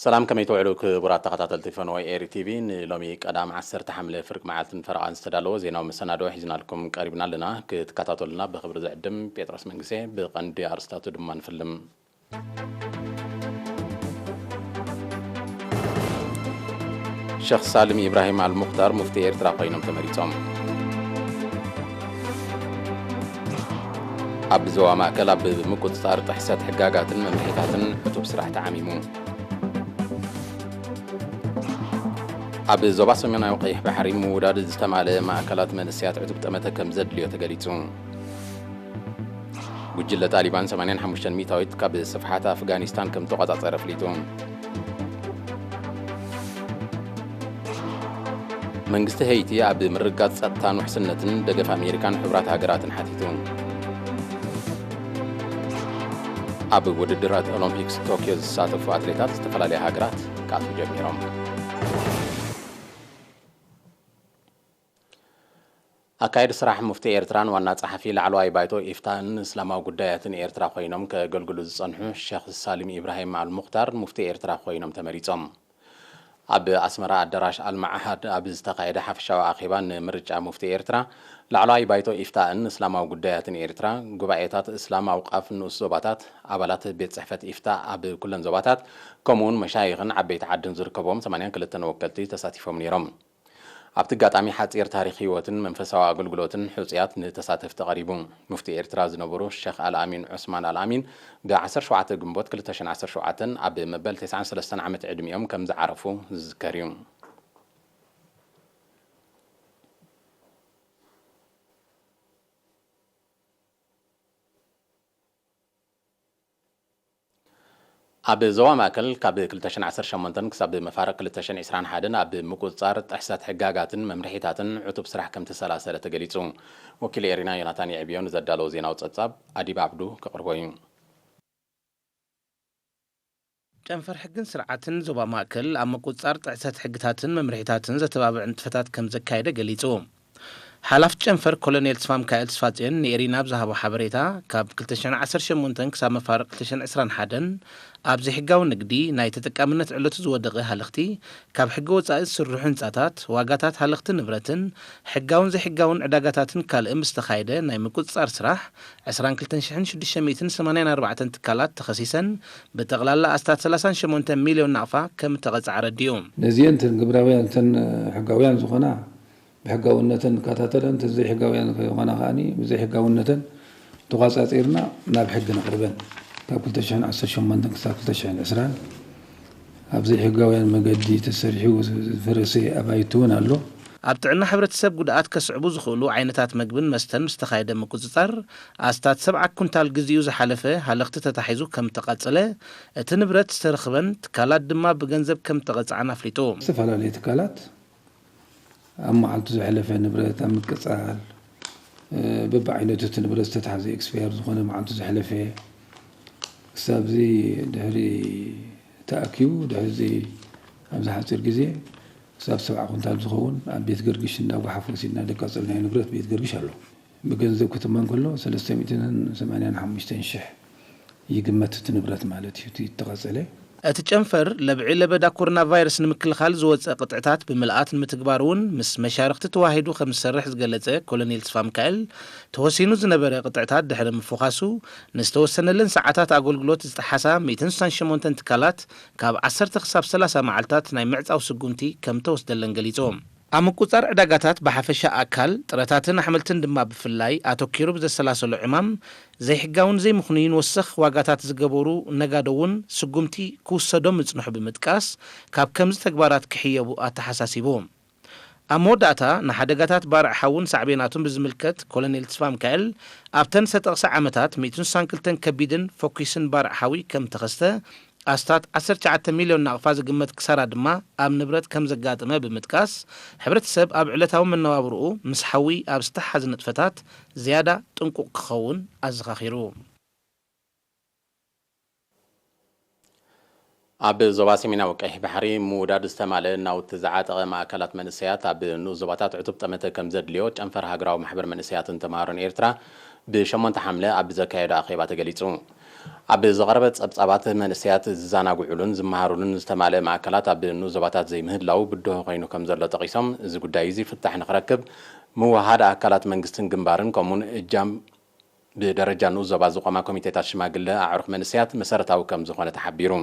ሰላም፣ ከመይ ትውዕሉ ክቡራት ተኸታተልቲ ፈነወ ኤሪ ቲቪ? ንሎሚ ቀዳም ዓሰርተ ሓምለ ፍርቂ መዓልትን ፈረቓን ዝተዳለወ ዜናዊ መሰናድኦ ሒዝናልኩም ቀሪብና ኣለና። ክትከታተሉና ብኽብሪ ዝዕድም ጴጥሮስ መንግስቴ። ብቐንዲ ኣርእስታቱ ድማ ንፍልም። ሸኽ ሳልም ኢብራሂም ኣልሙኽታር ሙፍቲ ኤርትራ ኮይኖም ተመሪጾም። ኣብ ዞባ ማእከል ኣብ ምቁጽጻር ጥሕሰት ሕጋጋትን መምርሒታትን ዕቱብ ስራሕ ተዓሚሙ። ኣብ ዞባ ሰሜናዊ ቀይሕ ባሕሪ ምውዳድ ዝተማልአ ማእከላት መንእሰያት ዕቱብ ጠመተ ከም ዘድልዮ ተገሊጹ። ጉጅለ ጣሊባን ሰማንያን ሓሙሽተን ሚእታዊት ካብ ስፍሓት ኣፍጋኒስታን ከም ተቖጻጸረ ኣፍሊጡ። መንግስቲ ሄይቲ ኣብ ምርግጋጽ ጸጥታን ውሕስነትን ደገፍ ኣሜሪካን ሕቡራት ሃገራትን ሓቲቱ። ኣብ ውድድራት ኦሎምፒክስ ቶክዮ ዝሳተፉ ኣትሌታት ዝተፈላለያ ሃገራት ክኣትዉ ጀሚሮም። ኣካየዲ ስራሕ ሙፍቲ ኤርትራን ዋና ጸሓፊ ላዕለዋይ ባይቶ ኢፍታን እስላማዊ ጉዳያትን ኤርትራ ኮይኖም ከገልግሉ ዝጸንሑ ሸኽ ሳሊም ኢብራሂም ኣልሙኽታር ሙፍቲ ኤርትራ ኮይኖም ተመሪጾም። ኣብ ኣስመራ ኣዳራሽ ኣልማዓሃድ ኣብ ዝተኻየደ ሓፈሻዊ ኣኼባ ንምርጫ ሙፍቲ ኤርትራ፣ ላዕለዋይ ባይቶ ኢፍታእን እስላማዊ ጉዳያትን ኤርትራ፣ ጉባኤታት እስላም ኣውቃፍ ንኡስ ዞባታት፣ ኣባላት ቤት ጽሕፈት ኢፍታእ ኣብ ኩለን ዞባታት፣ ከምኡውን መሻይኽን ዓበይቲ ዓድን ዝርከብዎም ሰማንያን ክልተን ወከልቲ ተሳቲፎም ነይሮም። ኣብቲ ኣጋጣሚ ሓጺር ታሪኽ ህይወትን መንፈሳዊ ኣገልግሎትን ሕጹያት ንተሳተፍቲ ቀሪቡ። ሙፍቲ ኤርትራ ዝነበሩ ሸኽ ኣልኣሚን ዑስማን ኣልኣሚን ብ ዓሰርተ ሸውዓተ ግንቦት ክልተ ሽሕን ዓሰርተ ሸውዓተን ኣብ መበል ተስዓን ሰለስተን ዓመት ዕድሚኦም ከም ዝዓረፉ ዝዝከር እዩ። ኣብ ዞባ ማእከል ካብ ክልተ ሽሕን ዓሰርተ ሸሞንተን ክሳብ መፋርቕ ክልተ ሽሕን ዕስራን ሓደን ኣብ ምቁጽጻር ጥሕሰት ሕጋጋትን መምርሒታትን ዕቱብ ስራሕ ከም ተሰላሰለ ተገሊጹ። ወኪል ኤሪና ዮናታን የዕብዮ ንዘዳለዎ ዜናዊ ጸብጻብ ኣዲብ ዓብዱ ከቕርቦ እዩ። ጨንፈር ሕግን ስርዓትን ዞባ ማእከል ኣብ ምቁጽጻር ጥሕሰት ሕግታትን መምርሒታትን ዘተባብዕ ንጥፈታት ከም ዘካየደ ገሊጹ። ሓላፊ ጨንፈር ኮሎኔል ተስፋሚካኤል ተስፋጽዮን ንኤሪና ኣብ ዝሃቦ ሓበሬታ፣ ካብ ክልተ ሽሕን ዓሰርተ ሸሞንተን ክሳብ መፋርቕ ክልተ ሽሕን ዕስራን ሓደን ኣብ ዘይሕጋዊ ንግዲ ናይ ተጠቃምነት ዕለቱ ዝወደቐ ሃለኽቲ፣ ካብ ሕጊ ወጻኢ ዝስርሑ ህንጻታት፣ ዋጋታት ሃለኽቲ ንብረትን ሕጋውን ዘይሕጋውን ዕዳጋታትን ካልእን ብዝተኻየደ ናይ ምቁጽጻር ስራሕ፣ ዕስራን ክልተን ሽሕን ሽዱሽተ ሚእትን ሰማንያን ኣርባዕተን ትካላት ተኸሲሰን ብጠቕላላ ኣስታት ሰላሳን ሸሞንተን ሚልዮን ናቕፋ ከም እተቐጽዓ ኣረዲኡ። ነዚአን እተን ግብራውያን፣ እተን ሕጋውያን ዝኾና፣ ብሕጋውነተን ንከታተለን፣ እተን ዘይሕጋውያን ዝኾና ከኣ ብዘይሕጋውነተን ተቋጻጺርና ናብ ሕጊ ነቕርበን። ካብ ክልተ ሽሕን ዓሰርተ ሸሞንተን ክሳብ ክልተ ሽሕን ዕስራን ኣብ ዘይሕጋውያን መገዲ ተሰሪሑ ዝፈረሰ ኣባይቲ እውን ኣሎ። ኣብ ጥዕና ሕብረተሰብ ጉድኣት ከስዕቡ ዝኽእሉ ዓይነታት መግብን መስተን ምስ ተኻየደ ምቁጽጻር፣ ኣስታት ሰብዓ ኩንታል ግዜኡ ዝሓለፈ ሃለኽቲ ተታሒዙ ከም ተቓጸለ፣ እቲ ንብረት ዝተረኽበን ትካላት ድማ ብገንዘብ ከም ተቐጽዓን ኣፍሊጡ። ዝተፈላለዩ ትካላት ኣብ መዓልቱ ዘሕለፈ ንብረት ኣብ ምቅጻል፣ እ፣ በብዓይነቱ እቲ ንብረት ዝተታሕዘ ኤክስፓየር ዝኾነ መዓልቱ ዘሕለፈ፣ ክሳብዚ ድሕሪ ተኣኪቡ፣ ድሕዚ ኣብዚ ሓጺር ግዜ ክሳብ ሰብዓ ኩንታል ዝኸውን ኣብ ቤት ገርግሽ እንዳጓሓፍ ወሲድና ደቃጸልናዮ ንብረት ቤት ገርግሽ ኣሎ። ብገንዘብ ክትመን ከሎ ሰለስተ ሚእትን ሰማንያን ሓሙሽተን ሽሕ ይግመት እቲ ንብረት ማለት እዩ፣ እቲ ተቐጸለ። እቲ ጨንፈር ለብዒ ለበዳ ኮሮና ቫይረስ ንምክልኻል ዝወጸ ቅጥዕታት ብምልኣት ንምትግባር እውን ምስ መሻርኽቲ ተዋሂዱ ከም ዝሰርሕ ዝገለጸ ኮሎኔል ተስፋሚካኤል፣ ተወሲኑ ዝነበረ ቅጥዕታት ድሕሪ ምፍዃሱ፣ ንዝተወሰነለን ሰዓታት ኣገልግሎት ዝጠሓሳ ሚእትን ስሳን ሸሞንተን ትካላት ካብ ዓሰርተ ክሳብ ሰላሳ መዓልታት ናይ ምዕጻው ስጉምቲ ከም ተወስደለን ገሊጹ። ኣብ ምቁጻር ዕዳጋታት ብሓፈሻ ኣካል፣ ጥረታትን ኣሕምልትን ድማ ብፍላይ ኣተኪሩ ብዘሰላሰሎ ዕማም፣ ዘይሕጋውን ዘይምኽኑይን ወሰኽ ዋጋታት ዝገበሩ ነጋዶ እውን ስጉምቲ ክውሰዶም ምጽንሑ ብምጥቃስ፣ ካብ ከምዚ ተግባራት ክሕየቡ ኣተሓሳሲቡ። ኣብ መወዳእታ፣ ንሓደጋታት ባርዕ ሓውን ሳዕቤናቱን ብዝምልከት ኮሎኔል ተስፋሚካኤል፣ ኣብተን ዝተጠቕሳ ዓመታት ሚእትን ስሳን ክልተን ከቢድን ፈኲስን ባርዕ ሓዊ ከም ተኸስተ፣ ኣስታት ዓሰርተ ትሽዓተ ሚልዮን ናቕፋ ዝግመት ክሳራ ድማ ኣብ ንብረት ከም ዘጋጠመ ብምጥቃስ፣ ሕብረተሰብ ኣብ ዕለታዊ መነባብርኡ ምስ ሓዊ ኣብ ዝተሓሓዝ ንጥፈታት ዝያዳ ጥንቁቕ ክኸውን ኣዘኻኺሩ። ኣብ ዞባ ሰሜናዊ ቀይሕ ባሕሪ ምውዳድ ዝተማልአ ናውቲ ዝዓጠቐ ማእከላት መንእሰያት ኣብ ንኡስ ዞባታት ዕቱብ ጠመተ ከም ዘድልዮ ጨንፈር ሃገራዊ ማሕበር መንእሰያትን ተምሃሮን ኤርትራ ብሸሞንተ ሓምለ ኣብ ዘካየዶ ኣኼባ ተገሊጹ። ኣብ ዝቐረበ ጸብጻባት፣ መንእሰያት ዝዘናግዑሉን ዝመሃሩሉን ዝተማልአ ማእከላት ኣብ ንኡስ ዞባታት ዘይምህላው ብድሆ ኮይኑ ከም ዘሎ ጠቒሶም፣ እዚ ጉዳይ እዚ ፍታሕ ንኽረክብ ምውህሃድ ኣካላት መንግስትን ግንባርን ከምኡውን እጃም ብደረጃ ንኡስ ዞባ ዝቖማ ኮሚቴታት ሽማግለ ኣዕሩኽ መንእሰያት መሰረታዊ ከም ዝኾነ ተሓቢሩ።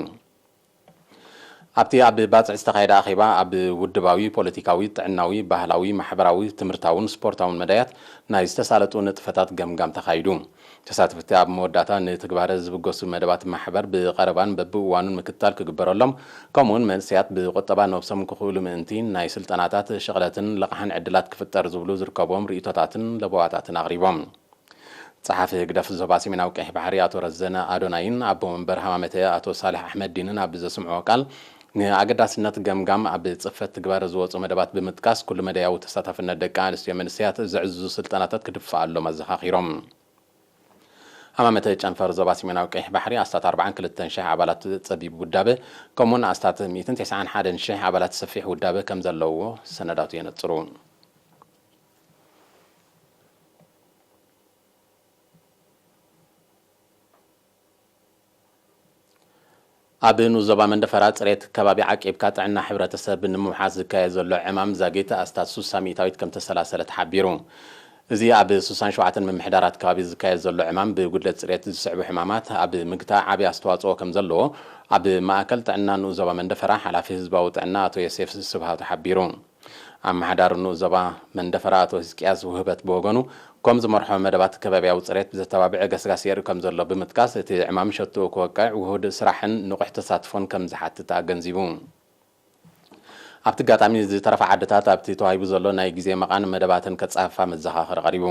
ኣብቲ ኣብ ባጽዕ ዝተኻየደ ኣኼባ፣ ኣብ ውድባዊ፣ ፖለቲካዊ፣ ጥዕናዊ፣ ባህላዊ፣ ማሕበራዊ፣ ትምህርታውን ስፖርታውን መዳያት ናይ ዝተሳለጡ ንጥፈታት ገምጋም ተኻይዱ። ተሳተፍቲ ኣብ መወዳእታ ንትግባረ ዝብገሱ መደባት ማሕበር ብቐረባን በብእዋኑን ምክትታል ክግበረሎም፣ ከምኡውን መንእሰያት ብቁጠባ ነብሶም ክኽእሉ ምእንቲ ናይ ስልጠናታት፣ ሽቕለትን ልቓሕን ዕድላት ክፍጠር ዝብሉ ዝርከብዎም ርእይቶታትን ለበዋታትን ኣቕሪቦም። ጸሓፊ ህግደፍ ዞባ ሰሜናዊ ቀይሕ ባሕሪ ኣቶ ረዘነ ኣዶናይን ኣቦ መንበር ሃማመተ ኣቶ ሳልሕ ኣሕመዲንን ኣብ ዘስምዕዎ ቃል፣ ንኣገዳስነት ገምጋም ኣብ ጽፈት ትግባረ ዝወጹ መደባት ብምጥቃስ፣ ኩሉ መደያዊ ተሳታፍነት ደቂ ኣንስትዮ መንእሰያት ዘዕዝዙ ስልጠናታት ክድፋኣሎም ኣዘኻኺሮም። ሃማመተ ጨንፈር ዞባ ሰሜናዊ ቀይሕ ባሕሪ ኣስታት ኣርባዓን ክልተን ሽሕ ኣባላት ጸቢብ ውዳበ፣ ከምኡውን ኣስታት ሚእትን ተስዓን ሓደን ሽሕ ኣባላት ሰፊሕ ውዳበ ከም ዘለዎ ሰነዳቱ የነጽሩ። ኣብ ንኡስ ዞባ መንደፈራ ጽሬት ከባቢ ዓቂብካ ጥዕና ሕብረተሰብ ንምውሓስ ዝካየድ ዘሎ ዕማም ዛጊት ኣስታት ሱሳ ሚእታዊት ከም ተሰላሰለ ተሓቢሩ። እዚ ኣብ ሱሳን ሸውዓተን ምምሕዳራት ከባቢ ዝካየድ ዘሎ ዕማም ብጉድለት ጽሬት ዝስዕቡ ሕማማት ኣብ ምግታእ ዓቢ ኣስተዋጽኦ ከም ዘለዎ ኣብ ማእከል ጥዕና ንኡስ ዞባ መንደፈራ ሓላፊ ህዝባዊ ጥዕና ኣቶ ዮሴፍ ስብሃቱ ሓቢሩ። ኣመሓዳሪ ንኡስ ዞባ መንደፈራ ኣቶ ህዝቅያስ ውህበት ብወገኑ፣ ከም ዝመርሖ መደባት ከባብያዊ ጽሬት ብዘተባብዐ ገስጋስ የርኢ ከም ዘሎ ብምጥቃስ፣ እቲ ዕማም ሸትኡ ክወቅዕ ውሁድ ስራሕን ንቑሕ ተሳትፎን ከም ዝሓትት ኣገንዚቡ። ኣብቲ ኣጋጣሚ፣ ዝተረፋ ዓድታት ኣብቲ ተዋሂቡ ዘሎ ናይ ግዜ መቓን መደባተን ከጻፍፋ መዘኻኸሪ ቀሪቡ።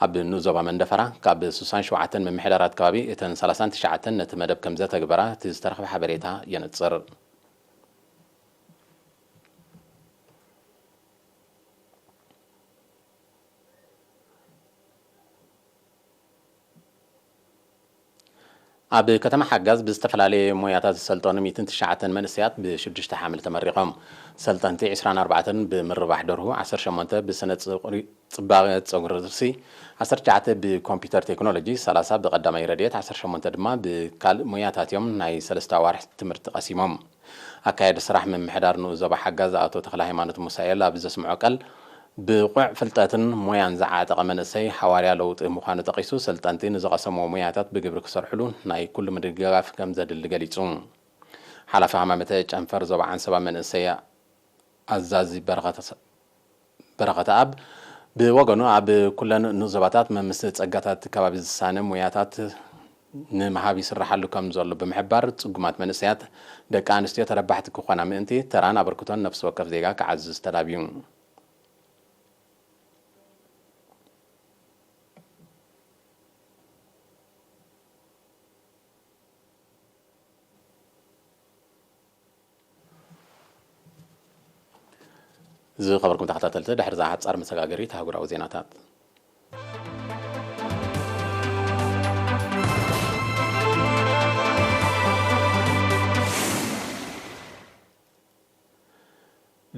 ኣብ ንኡስ ዞባ መንደፈራ፣ ካብ ሱሳን ሸውዓተን ምምሕዳራት ከባቢ፣ እተን ሰላሳን ትሽዓተን ነቲ መደብ ከም ዘተግበራ እቲ ዝተረኽበ ሓበሬታ የነጽር። ኣብ ከተማ ሓጋዝ ብዝተፈላለየ ሞያታት ዝሰልጠኑ ሚእትን ትሽዓተን መንእሰያት ብሽዱሽተ ሓምለ ተመሪቖም። ሰልጠንቲ ዕስራን ኣርባዕተን ብምርባሕ ደርሁ፣ ዓሰርተ ሸሞንተ ብስነ ጽቑሪ-፣ ጽባቐ ጸጉሪ ርእሲ፣ ዓሰርተ ትሽዓተ ብኮምፒውተር ቴክኖሎጂ፣ ሰላሳ ብቐዳማይ ረድኤት፣ ዓሰርተ ሸሞንተ ድማ ብካልእ ሞያታት እዮም ናይ ሰለስተ ኣዋርሕ ትምህርቲ ቀሲሞም። ኣካያዲ ስራሕ ምምሕዳር ንኡስ ዞባ ሓጋዝ ኣቶ ተኽለ ሃይማኖት ሙሳኤል ኣብ ዘስምዖ ቃል፣ ብቑዕ ፍልጠትን ሞያን ዝዓጠቐ መንእሰይ ሓዋርያ ለውጢ ምዃኑ ጠቒሱ፣ ሰልጠንቲ ንዝቐሰምዎ ሞያታት ብግብሪ ክሰርሕሉ ናይ ኩሉ ምድግጋፍ ከም ዘድሊ ገሊጹ። ሓላፊ ሃማመተ ጨንፈር ዞባ ዓንሰባ መንእሰይ ኣዛዚ በረኸተ በረኸተኣብ ብወገኑ፣ ኣብ ኩለን ንኡስ ዞባታት መምስ ጸጋታት ከባቢ ዝሳነ ሞያታት ንምሃብ ይስራሓሉ ከም ዘሎ ብምሕባር፣ ጽጉማት መንእሰያት ደቂ ኣንስትዮ ተረባሕቲ ክኾና ምእንቲ፣ ተራን ኣበርክቶን ነፍሲ ወከፍ ዜጋ ክዓዝዝ ተላብዩ። ዝኸበርኩም ተኸታተልቲ፣ ድሕሪ እዛ ሓጻር መሰጋገሪት ኣህጉራዊ ዜናታት፣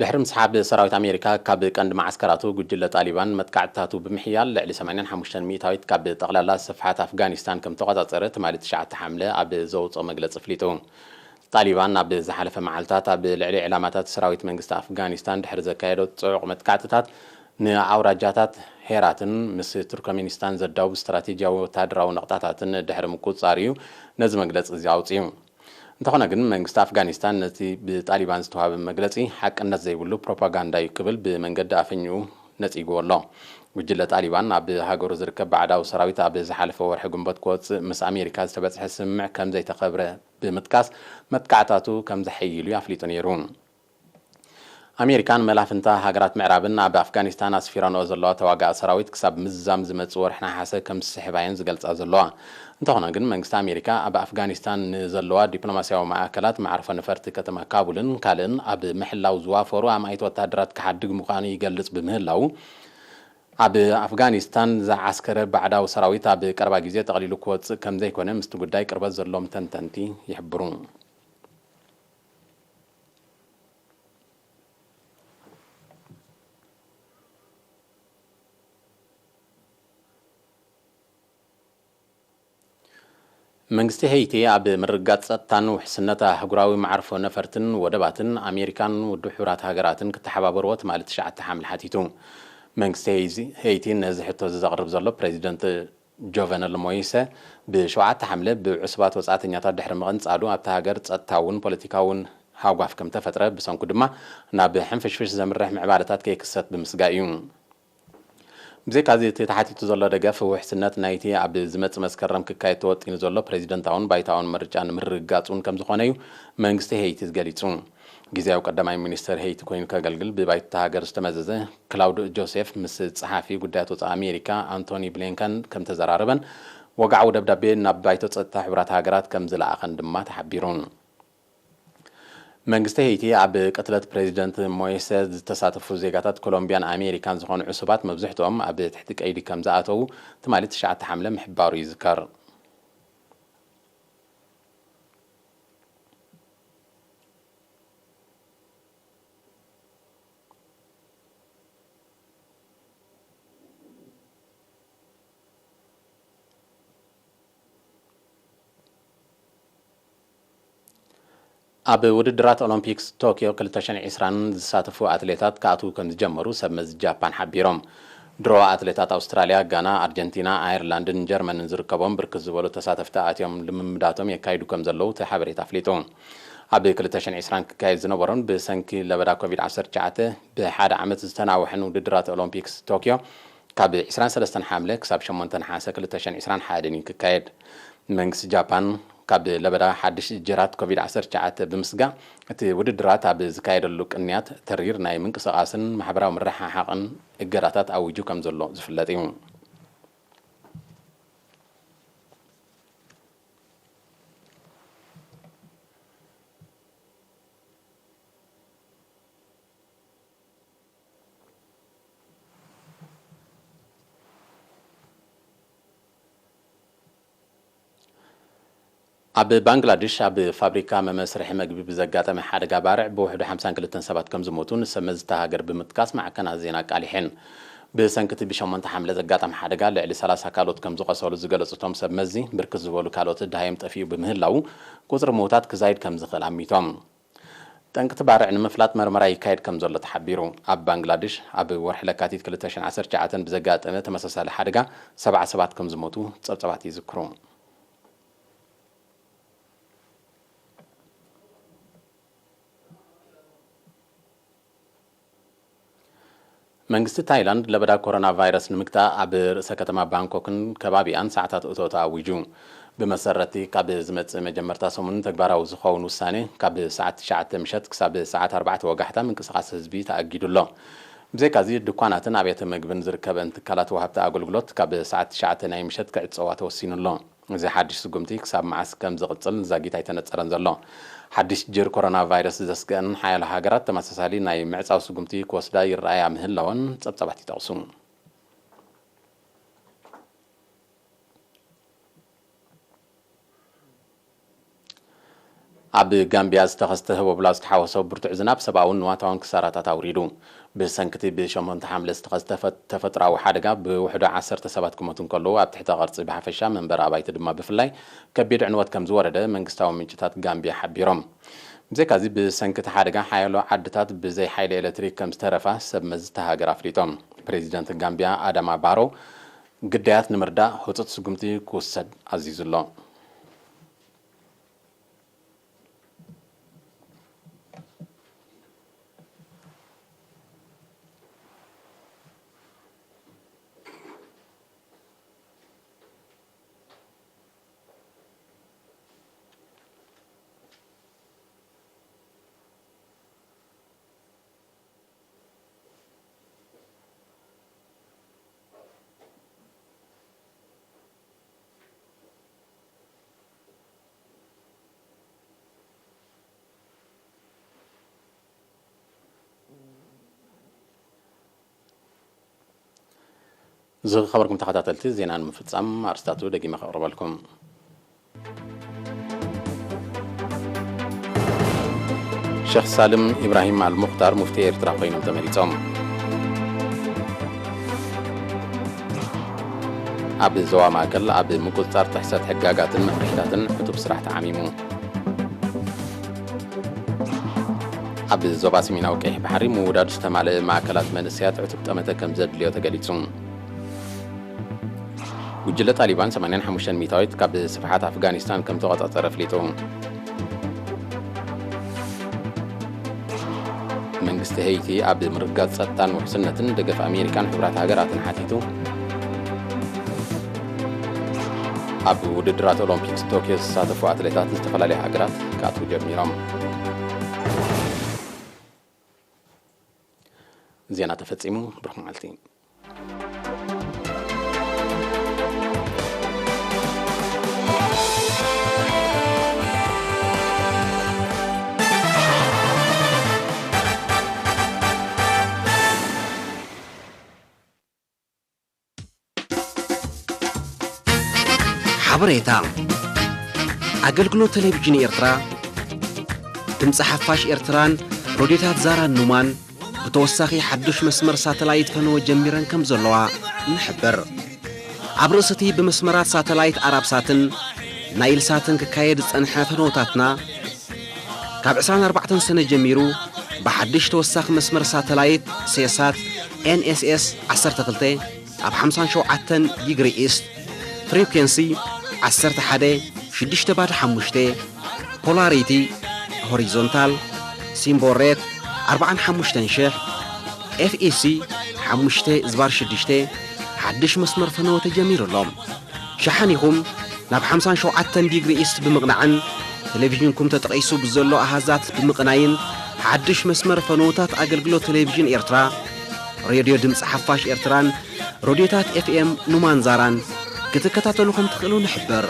ድሕሪ ምስሓብ ሰራዊት ኣሜሪካ ካብ ቀንዲ መዓስከራቱ፣ ጉጅለ ጣሊባን መጥቃዕትታቱ ብምሕያል፣ ልዕሊ ሰማንያን ሓሙሽተን ሚእታዊት ካብ ጠቕላላ ስፍሓት ኣፍጋኒስታን ከም ተቖጻጸረ ትማሊ ትሽዓተ ሓምለ ኣብ ዘውጽኦ መግለጺ ኣፍሊጡ። ጣሊባን ኣብ ዝሓለፈ መዓልታት ኣብ ልዕሊ ዕላማታት ሰራዊት መንግስቲ ኣፍጋኒስታን ድሕሪ ዘካየዶ ጽዑቕ መጥቃዕትታት፣ ንኣውራጃታት ሄራትን ምስ ቱርክሜኒስታን ዘዳውብ ስትራቴጂያዊ ወተሃደራዊ ነቕጣታትን ድሕሪ ምቁጽጻር እዩ ነዚ መግለጺ እዚ ኣውጺኡ። እንተኾነ ግን፣ መንግስቲ ኣፍጋኒስታን ነቲ ብጣሊባን ዝተዋህበ መግለጺ ሓቅነት ዘይብሉ ፕሮፓጋንዳ እዩ ክብል ብመንገዲ ኣፈኛኡ ነጺግዎ ኣሎ። ጉጅለ ጣሊባን ኣብ ሃገሩ ዝርከብ ባዕዳዊ ሰራዊት ኣብ ዝሓለፈ ወርሒ ግንቦት ክወጽእ ምስ ኣሜሪካ ዝተበጽሐ ስምምዕ ከም ዘይተኸብረ ብምጥቃስ፣ መጥቃዕታቱ ከም ዘሐይል እዩ ኣፍሊጡ ነይሩ። ኣሜሪካን መላፍንታ ሃገራት ምዕራብን ኣብ ኣፍጋኒስታን ኣስፊረንኦ ዘለዋ ተዋጋኢ ሰራዊት ክሳብ ምዝዛም ዝመጽእ ወርሒ ነሓሰ ከም ዝስሕባ እየን ዝገልጻ ዘለዋ። እንተኾነ ግን፣ መንግስቲ ኣሜሪካ ኣብ ኣፍጋኒስታን ንዘለዋ ዲፕሎማስያዊ ማእከላት፣ መዕርፎ ነፈርቲ ከተማ ካቡልን ካልእን ኣብ ምሕላው ዝዋፈሩ ኣማኢት ወተሃደራት ክሓድግ ምዃኑ ይገልጽ ብምህላው፣ ኣብ ኣፍጋኒስታን ዝዓስከረ ባዕዳዊ ሰራዊት ኣብ ቀረባ ግዜ ጠቕሊሉ ክወጽእ ከም ዘይኮነ ምስቲ ጉዳይ ቅርበት ዘለዎም ተንተንቲ ይሕብሩ። መንግስቲ ሄይቲ ኣብ ምርግጋጽ ጸጥታን ውሕስነት ኣህጉራዊ መዓርፎ ነፈርትን ወደባትን ኣሜሪካን ውድብ ሕቡራት ሃገራትን ክተሓባበርዎ ትማሊ ትሽዓተ ሓምለ ሓቲቱ። መንግስቲ ሄይዚ-፣ ሄይቲ ነዚ ሕቶ እዚ ዘቕርብ ዘሎ ፕሬዚደንት ጆቨነል ሞይሰ ብሸውዓተ ሓምለ ብዕሱባት ወጻእተኛታት ድሕሪ ምቕንጻሉ ኣብታ ሃገር ጸጥታውን ፖለቲካውን ሃጓፍ ከም ተፈጥረ ብሰንኩ ድማ ናብ ሕንፍሽፍሽ ዘምርሕ ምዕባለታት ከይክሰት ብምስጋእ እዩ። ብዘይካዚ እቲ ተሓቲቱ ዘሎ ደገፍ ውሕስነት ናይቲ ኣብ ዝመጽእ መስከረም ክካየድ ተወጢኑ ዘሎ ፕሬዚደንታውን ባይታውን ምርጫ ንምርግጋጽ እውን ከም ዝኾነ እዩ መንግስቲ ሄይቲ ገሊጹ። ግዜያዊ ቀዳማይ ሚኒስተር ሄይቲ ኮይኑ ከገልግል ብባይታ ሃገር ዝተመዘዘ ክላውድ ጆሴፍ ምስ ጸሓፊ ጉዳያት ወጻኢ ኣሜሪካ ኣንቶኒ ብሊንከን ከም ተዘራረበን ወግዓዊ ደብዳቤ ናብ ባይቶ ጸጥታ ሕቡራት ሃገራት ከም ዝለኣኸን ድማ ተሓቢሩ። መንግስቲ ሄይቲ ኣብ ቅትለት ፕሬዚደንት ሞይሰ ዝተሳተፉ ዜጋታት ኮሎምቢያን ኣሜሪካን ዝኾኑ ዕሱባት መብዝሕትኦም ኣብ ትሕቲ ቀይዲ ከም ዝኣተዉ ትማሊ ትሽዓተ ሓምለ ምሕባሩ ይዝከር። ኣብ ውድድራት ኦሎምፒክስ ቶክዮ ክልተ ሽሕን ዕስራን ዝሳተፉ ኣትሌታት ክኣትዉ ከም ዝጀመሩ ሰብ መዚ ጃፓን ሓቢሮም። ድሮ ኣትሌታት ኣውስትራልያ፣ ጋና፣ ኣርጀንቲና፣ ኣየርላንድን ጀርመንን ዝርከቦም ብርክት ዝበሉ ተሳተፍቲ ኣትዮም ልምምዳቶም የካይዱ ከም ዘለዉ እቲ ሓበሬታ ኣፍሊጡ። ኣብ ክልተ ሽሕን ዕስራን ክካየድ ዝነበሮን ብሰንኪ ለበዳ ኮቪድ ዓሰርተ ትሽዓተ ብሓደ ዓመት ዝተናውሐን ውድድራት ኦሎምፒክስ ቶክዮ ካብ ዕስራን ሰለስተን ሓምለ ክሳብ ሸሞንተ ነሓሰ ክልተ ሽሕን ዕስራን ሓደን እዩ ክካየድ። መንግስቲ ጃፓን ካብ ለበዳ ሓድሽ ጅራት ኮቪድ ዓሰርተ ትሽዓተ ብምስጋእ እቲ ውድድራት ኣብ ዝካየደሉ ቅንያት ተሪር ናይ ምንቅስቓስን ማሕበራዊ ምርሕሓቕን እገዳታት ኣዊጁ ከም ዘሎ ዝፍለጥ እዩ። ኣብ ባንግላድሽ ኣብ ፋብሪካ መመስርሒ መግቢ ብዘጋጠመ ሓደጋ ባርዕ ብውሕዱ ሓምሳን ክልተን ሰባት ከም ዝሞቱ ንሰብ መዚ እታ ሃገር ብምጥቃስ ማዕከናት ዜና ኣቃሊሐን። ብሰንኪ እቲ ብሸሞንተ ሓምለ ዘጋጠመ ሓደጋ ልዕሊ ሰላሳ ካልኦት ከም ዝቖሰሉ ዝገለጹ እቶም ሰብ መዚ፣ ብርክት ዝበሉ ካልኦት ደሃዮም ጠፊኡ ብምህላዉ ቁጽሪ ምዉታት ክዛይድ ከም ዝኽእል ኣሚቶም። ጠንቂ እቲ ባርዕ ንምፍላጥ መርመራ ይካየድ ከም ዘሎ ተሓቢሩ። ኣብ ባንግላድሽ ኣብ ወርሒ ለካቲት ክልተ ሽሕን ዓሰርተ ትሽዓተን ብዘጋጠመ ተመሳሳሊ ሓደጋ ሰብዓ ሰባት ከም ዝሞቱ ጸብጻባት ይዝክሩ። መንግስቲ ታይላንድ ለበዳ ኮሮና ቫይረስ ንምግታእ ኣብ ርእሰ ከተማ ባንኮክን ከባቢኣን ሰዓታት እቶት ኣዊጁ። ብመሰረቲ ካብ ዝመጽእ መጀመርታ ሰሙን ተግባራዊ ዝኸውን ውሳኔ፣ ካብ ሰዓት ትሽዓተ ምሸት ክሳብ ሰዓት ኣርባዕተ ወጋሕታ ምንቅስቓስ ህዝቢ ተኣጊዱ ኣሎ። ብዘይካዚ፣ ድኳናትን ኣብያተ ምግብን ዝርከበን ትካላት ወሃብቲ ኣገልግሎት ካብ ሰዓት ትሽዓተ ናይ ምሸት ክዕጸዋ ተወሲኑ ኣሎ። እዚ ሓድሽ ስጉምቲ ክሳብ መዓስ ከም ዝቕጽል ዛጊት ኣይተነጸረን ዘሎ። ሓድሽ ጅር ኮሮና ቫይረስ ዘስግአን ሓያሎ ሃገራት ተመሳሳሊ ናይ ምዕጻው ስጉምቲ ክወስዳ ይረኣያ ምህላወን ጸብጻባት ይጠቕሱ። ኣብ ጋምቢያ ዝተኸስተ ህቦብላ ዝተሓወሶ ብርቱዕ ዝናብ ሰብኣውን ንዋታውን ክሳራታት ኣውሪዱ። ብሰንክቲ ብሸሞንተ ሓምለ ዝተኸስተ ፈ-፣ ተፈጥሮኣዊ ሓደጋ ብውሕዱ ዓሰርተ ሰባት ክሞቱ እንከለዉ፣ ኣብ ትሕተ ቅርጺ ብሓፈሻ መንበሪ ኣባይቲ ድማ ብፍላይ ከቢድ ዕንወት ከም ዝወረደ መንግስታዊ ምንጭታት ጋምቢያ ሓቢሮም። ብዘይካዚ ብሰንክቲ ሓደጋ ሓያሎ ዓድታት ብዘይ ሓይሊ ኤሌክትሪክ ከም ዝተረፋ ሰብ መዚ እታ ሃገር ኣፍሊጦም። ፕሬዚደንት ጋምቢያ ኣዳማ ባሮ ግዳያት ንምርዳእ ህጹጽ ስጉምቲ ክውሰድ ኣዚዙ ኣሎ። ዝኸበርኩም ተኸታተልቲ፣ ዜና ንምፍጻም ኣርስታቱ ደጊመ ከቕርበልኩም። ሸኽ ሳልም ኢብራሂም ኣልሙኽታር ሙፍቲ ኤርትራ ኮይኖም ተመሪጾም። ኣብ ዞባ ማእከል ኣብ ምቁጽጻር ጥሕሰት ሕጋጋትን መፍርሒታትን ዕቱብ ስራሕ ተዓሚሙ። ኣብ ዞባ ሰሜናዊ ቀይሕ ባሕሪ ምውዳድ ዝተማልአ ማእከላት መንእሰያት ዕቱብ ጠመተ ከም ዘድልዮ ተገሊጹ። ጉጅለ ጣሊባን ሰማንያን ሓሙሽተን ሚእታዊት ካብ ስፍሓት ኣፍጋኒስታን ከም ተቖጻጸረ ኣፍሊጡ። መንግስቲ ሄይቲ ኣብ ምርግጋጽ ጸጥታን ውሕስነትን ደገፍ ኣሜሪካን ሕቡራት ሃገራትን ሓቲቱ። ኣብ ውድድራት ኦሎምፒክስ ቶክዮ ዝሳተፉ ኣትሌታት ዝተፈላለዩ ሃገራት ክኣትዉ ጀሚሮም። ዜና ተፈጺሙ። ብሩኽ መዓልቲ። ሓበሬታ። ኣገልግሎት ቴሌቪዥን ኤርትራ፣ ድምፂ ሓፋሽ ኤርትራን ሮድዮታት ዛራን ኑማን ብተወሳኺ ሓዱሽ መስመር ሳተላይት ፈነወ ጀሚረን ከም ዘለዋ ንሕብር። ኣብ ርእሲ እቲ ብመስመራት ሳተላይት ኣራብሳትን ናይልሳትን ክካየድ ዝጸንሐ ፈነወታትና፣ ካብ ዕስራን ኣርባዕተን ሰነ ጀሚሩ ብሓድሽ ተወሳኺ መስመር ሳተላይት ሴሳት ኤን ኤስ ኤስ ዓሰርተ ክልተ ኣብ ሓምሳን ሸውዓተን ዲግሪ ኢስት፣ ፍሪኩንሲ ዓሰርተ ሓደ ሽዱሽተ ባዶ ሓሙሽተ፣ ፖላሪቲ ሆሪዞንታል፣ ሲምቦል ሬት ኣርባዓን ሓሙሽተን ሽሕ፣ ኤፍ ኢ ሲ ሓሙሽተ ዝባር ሽዱሽተ ሓድሽ መስመር ፈነወ ተጀሚሩ ኣሎ። ሸሓኒኹም ናብ ሓምሳን ሸውዓተን ዲግሪ ኢስት ብምቕናዕን ቴሌቪዥንኩም ተጠቒሱ ብዘሎ ኣሃዛት ብምቕናይን ሓድሽ መስመር ፈነወታት ኣገልግሎት ቴሌቪዥን ኤርትራ፣ ሬድዮ ድምፂ ሓፋሽ ኤርትራን ሬድዮታት ኤፍ ኤም ኑማን ዛራን ክትከታተሉ ከም ትኽእሉ ንሕብር።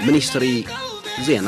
ሚኒስትሪ ዜና።